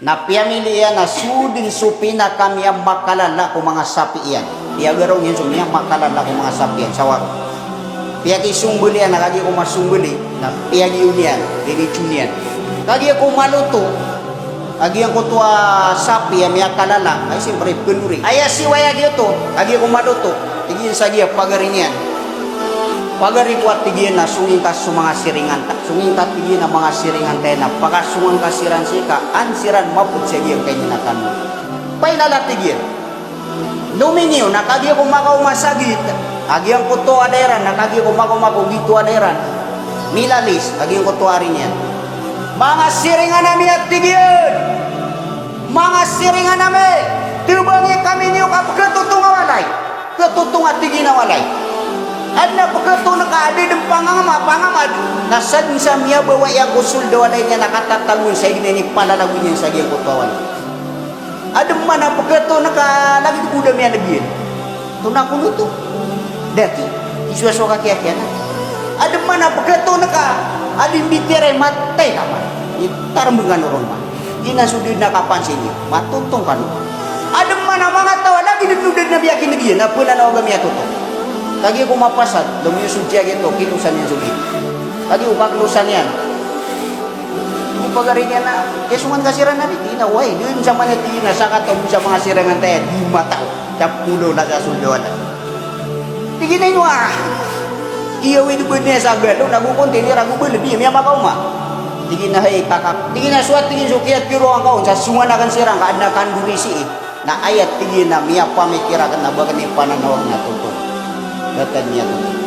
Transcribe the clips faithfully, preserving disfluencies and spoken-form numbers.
Na piyamili iyan a so dn so pinakamiyamakalala ko manga sapi iyan. Piyagaraw niyan so miyamakalala ko manga sapi iyan, sa waro. Piyakisombol iyan a kagiya ko masomboli, na piyagiyo niyan, diritso niyan. Kagiya ko maloto, a giyangkoto a sapi a miyakalala, ay siyempre pnori. Aya siwaya giyoto, a giya ko maloto, tig iyan sa giya pagari niyan. Pagari ko, a tig iyan, a songin ka so manga siringan ta. Songin ka, tig iyan, a manga siringan ta iyan a pakasongan ka siran sii ka an siran mapd sa giyangkaini a tano. Pailala, tig iyan. Lominiyo na kagiya ko makaoma sa git, a giyangkoto a da iran, na kagiya ko makaoma ko gito a da iran. Milalis a giyangkoto a ari niyan. Manga siringan ami, a tig iyan. Manga siringan ami, tabangi kami niyo ka pkhatotonga walay. Khatotonga, tig iyan, a walay. Adn a pkhatonga ka a da dn pangangama, pangamad, na sadn sa miyabawai ko sold a walay niyan a katatagoan sa ignay i palalagoy niyan sa giyangkoto a walay. Adn man a pkhatonga ka lagid ko da miyaneg iyan. Tonaa ko loto. Dati, isowasowa ka kiyakiya na. Adn man a pkhatonga ka a di mbitiyarai, matay ka man. Itarmbngan o ron man. Giya na so da dn a kapansin iyan, matotong kano. Adn man a manga taw a lagid o da dn a miyakineg iyan, a pnanaw a ga miyatotong. Kagiya ko mapasad, lomiyo so tiya giyoto, kilosan iyan so giya. Kagiya ko kaklosan iyan, tig o pagari niyan a, kiyasongan ka siran ari, tig iyan a, way, dn sa manga, tig iyan a, sakataw bo sa manga siringan ta iyan, di mataw. Sa polo na sa sold a walay. Tig iyan a, ino a iyawid bo niyan sa galo, na go konti, di rago bo lbi, miyamakaoma. Tig iyan a, hay, kakak. Tig iyan a, so, tig iyan, so kiyatharoa ngka on, sa songan akn siran ka adn a kandori sii. Na aya, tig iyan, a miyapamikir akn a ba akn i pananaw akn a totong. Ba akn miyatotong.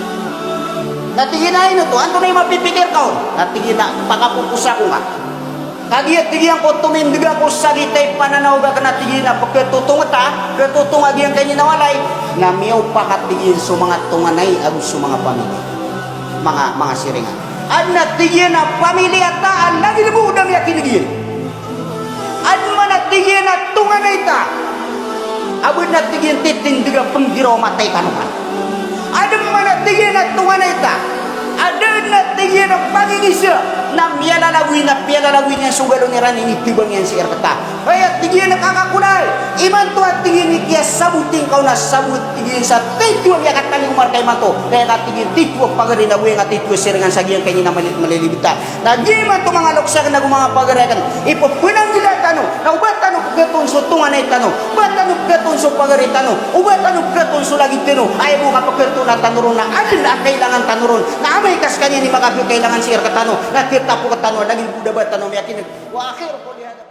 Na tig iyan a, ino oto, antonaa i mapipikir ka on? Na tig iyan a, pakapopos ako ngka. Kagiya, tig iyan, ko tomindg ako sa gita i pananaw akn a, tig iyan, a pkhatotong ta, pkhatotong a giyangkaini a walay, na miyaopakat, tig iyan, so manga tonganay ago so manga pamilya. Manga, manga siringan. Adn a, tig iyan, a pamilya ta a lagid bo o da miyakineg iyan. Adn man a, tig iyan, a tonganay ta a ba dn a, tig iyan, titindg a pnggiraw a matay kano man. Adn man a, tig iyan, a tonganay ta a da dn a, tig iyan, a pangingisa na miyalalagoy, na piyalalagoy niyan so galon iran, initbang iyan sii rkta. Aya, tig iyan, a kakakolay, imanto a, tig iyan, i kiyasaboting ka on a sabot, tig iyan, sa tito a miyakatalingoma rka imanto. Aya ka, tig iyan, tito a pagari na go aya nga tito a siringan sa giyangkaini a mali-, malilibet a Na giya imanto manga loks akn ago manga pagari akn, ipphangila tano, na oba tano pkhatoon so tonganay tano, oba tano pkhatoon so pagari tano, oba tano pkhatoon so lagid tano, aya bo kapkhatoona tano ron na adn a kailangan tano ron, na amay ka skaniyan i makapkailangan sii rktano, na khatapoka tano, lagid bo da ba tano miyakineg. Wa akhiru qawli hadha.